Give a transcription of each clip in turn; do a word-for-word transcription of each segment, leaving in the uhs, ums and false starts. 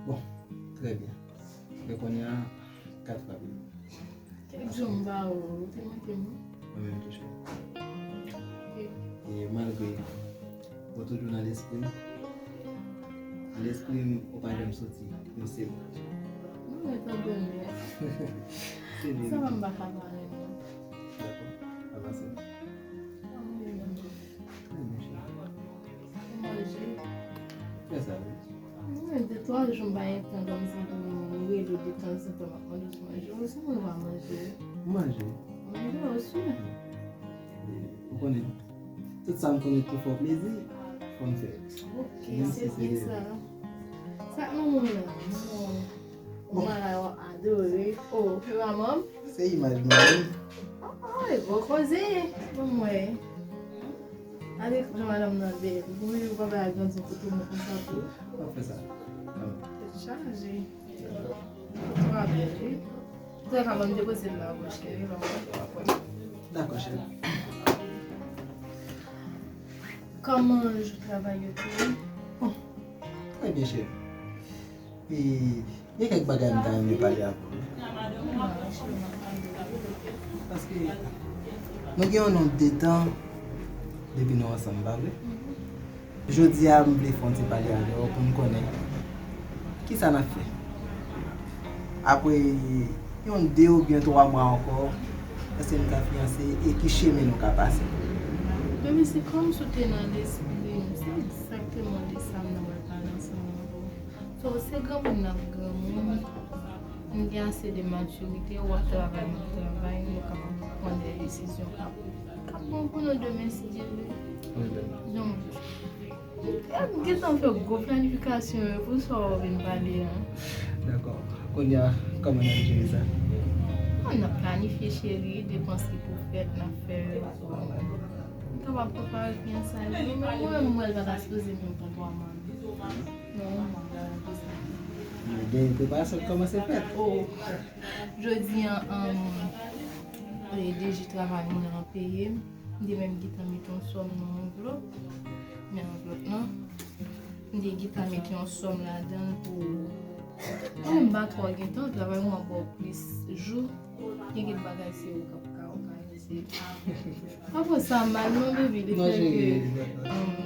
Bon, trè byen. Men kounye a, kat frape. Kèk jou m ba ou, ou te manke m wi. Mwen menm tou, cheri. Ok. E malgre ou toujou nan lespri m, nan lespri m, ou pa janm soti yon segonn. Mwen mèt antann li. Se li. Sa m pa ka pale non. Dakò. Avanse. Anmwey. Trè byen, cheri. Ou manje? Fè sa, wi. Mwen, de twa jou m pa gen tan kòmsi pou m rele w detanzantan, m ap mande w si w manje. Ou si mwen pa manje. Ou manje? Manje, ou si. Ou konnen, tout sa m konnen pou fè w plezi, fò m fè l. Ok, se byen sa. Sa k nan men w la? Non. Ou malay w ap adore. Oh, se pa manm? Se imaj mwen wi. Oh, oh, e gwo koze. Bon, mwen. Ale, jan madanm nan bèl. Ou menm ou pa bay grandyon kote mwen konsa tou. W ap fè sa. Tèt chaje. Ou pa bèl, wi. Antouka, ban m depoze l la, mon cheri, ban m wè. Dakò, cheri. Kòman jou travay yo te ye? Bon, trè byen, cheri. E gen kèk bagay m ta renmen pale avè w. Paske nou gen yon nonb de tan depi nou ansanm, pa vre? Jodi a, m vle fè yon ti pale avè w pou n konnen kisa n ap fè. Apre yon de oubyen twa mwa ankò, èske n ka fiyanse e ki chemen nou ka pase? Baby, se kòmsi w te nan lespri m. Se egzakteman de sa m nan pral pale ansanm avè w. So, se granmoun n ap granmoun. M gen ase de matirite, w ap travay, m ap travay, nou kapab pran de desizyon k ap, k ap bon pou nou demen, si Dye vle. Wi, bèl. Donk, m gentan fè gwo planifikasyon yo pou sa w vin pale a. Dakò. Kounye a, kòman n ap jere sa? Bon, n ap planifye, cheri, depans ki pou fèt, n ap fè yo. N kapab prepare fiyansay nou, men mwen, mwen, l pa ta sipoze menm pran twa mwa. Non, mwen, mwen, mwen, mwen. Gen preparasyon k kòmanse fèt. Oh. Jodi a, um, e, D J travay mwen an peye m. M te menm gentan mete yon sòm nan anvlòp. Men anvlòp lan. M te gentan mete yon sòm ladan l pou, mwen menm m pa twò gen tan, travay mwen ap ba w plis jou. Gen kèk bagay se ou k ap ka òganize. Pa pran sa mal non, baby, le fè ke, um,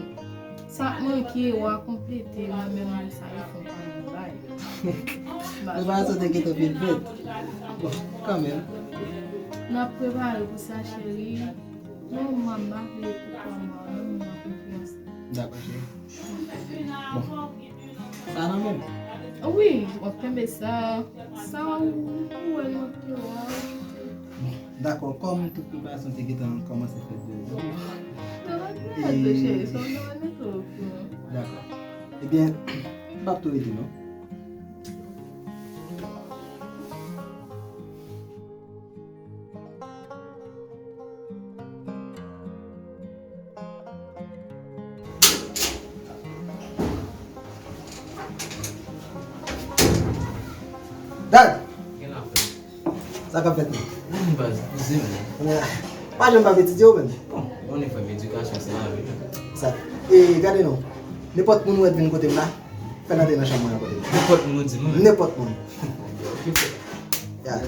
sa k manke, w a konplete, mwen menm, sa yo fè yon pale bay. Preparasyon te gentan fin fèt. Bon, kanmenm. N ap prepare pou sa, cheri. Non, mwen, m pa vle pou twa mwa, non, mwen, konfyans. Dakò, cheri. Bon. Sa nan men m. Wi, w ap kenbe sa. Sa ou, ou wè l manke w a. Dakò, kòm tout preparasyon te gentan kòmanse fèt deja. Nan rete, cheri, sa w nan rete, ok. Dakò. Ebyen, m p ap tou rete, non. Dad! Gen afè. Sa k ap fèt menm? Baz, kouzen mwen. Pa janm p ap etidye ou menm? Bon, ou konnen frè m, edikasyon se lavi. Sa. E gade non, nenpòt moun ou wè k vin kote m la, fè l antre nan chanm mwen an kote m. Nenpòt moun ou di mwen? Nenpòt moun. Ok, frè. Ya.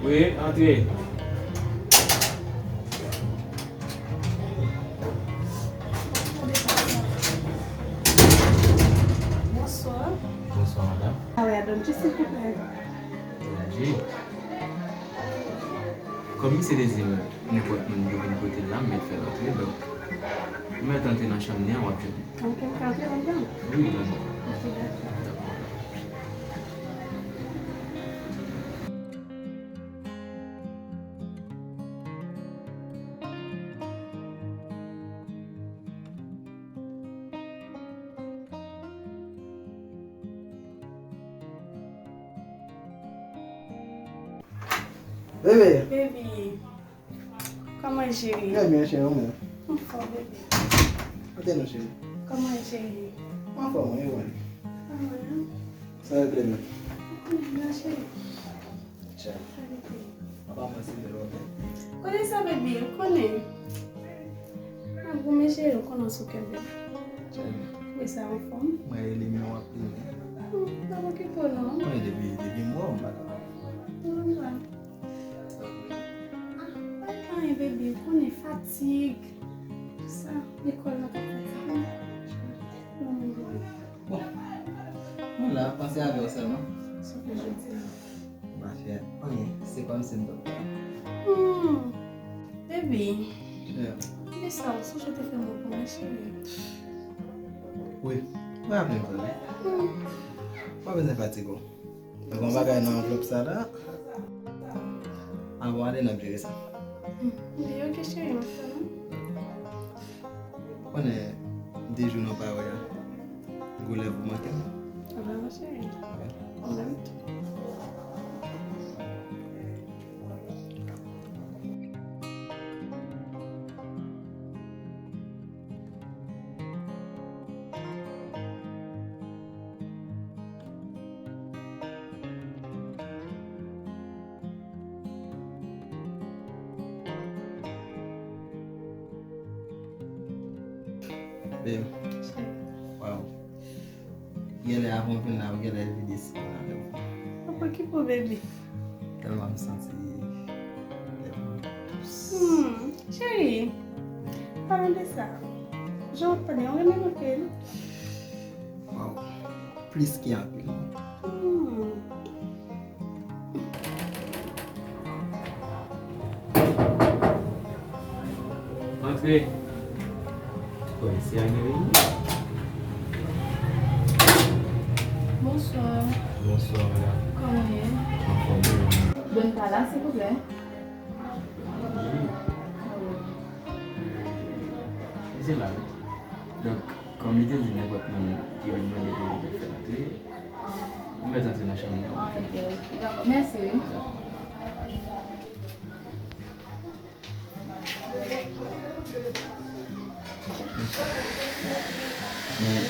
Wi, antre. Bonswa. Bonswa, madam. How are you doing? Just a quick minute. Bonjou. Kòm misye te di m nenpòt moun ki vin kote l la, m mèt fè l antre, donk, m mèt antre nan chanm li an, w ap jwenn li. Ok, ka antre ladan? Wi, ladan. Ok, dakò. Dakò. Bebe. Baby. Kòman cheri? Trè byen, cheri, ou menm? Anfòm, bebe. Kote nou, cheri? Kòman w ye, cheri? Anfòm, wi, mwen. Anfòm, wi. Sa regle menm? Anfòm, cheri. Tcha. Sa regle. Apa mwen se de lòt. Kote sa, baby? Ou konnen. Mwen goumen, cheri, ou konnen sou kè, baby. Tcha. Wi, sa anfòm. Mwen rele men w ap li men. Hmm, pa okipe w non. Mwen depi, depi m wè w, m pa kapab. Mwen pa. Ah, pa gen anyen, baby, ou konnen fatig. Sa, lekòl la ka fatige m. Bon, mwen la, panse avè w sèlman. Sou ke jodi a. Ma chère, anyen, se kòmsi m t ap. Hmm, baby. Yeah. Men sa, ou sonje te fè mwen konnen, cheri. Wi, mwen raple m sa, wi. Hmm. Pa bezwen fatige w. Mwen gen yon bagay nan anvlòp sa la. Avan w ale, n ap jere sa. Hmm. Li oke, cheri, m ap tann ou. Konnen de jou nou pa wè a. Gwo lèv ou manke m. Vrèman, cheri. Wi. Mwen menm tou. Babe. Wow. Genlè avan w vin la, ou genlè vide si mwen avè w. Apa ki pou, baby? Tèlman m santi lè m. Hmm, cheri, palan de sa. Jan w ap pale, ou renmen m anpil. Wow. Plis ke anpil. Hmm. Antre. Wi, se a gen reyinyon. Bonswa. Bonswa, madam. Kòman w ye? Anfòm, wi. Bon, pa la, silvouplè. Wi. Se la, wi. Donk, kòm li te di nenpòt moun ki ap mande pou li fè antre, nou mèt antre nan chanm nan. Ah, ok, ok. Dakò. Mèsi, wi. Men,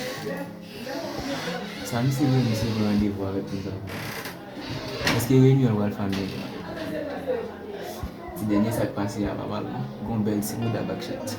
sa misye vle, misye gen randevou avèk nou sa. Èske reyinyon an pral fè anyen? Ti dènye sa k pase a pa mal non. Gon bèl ti bouda bak chat.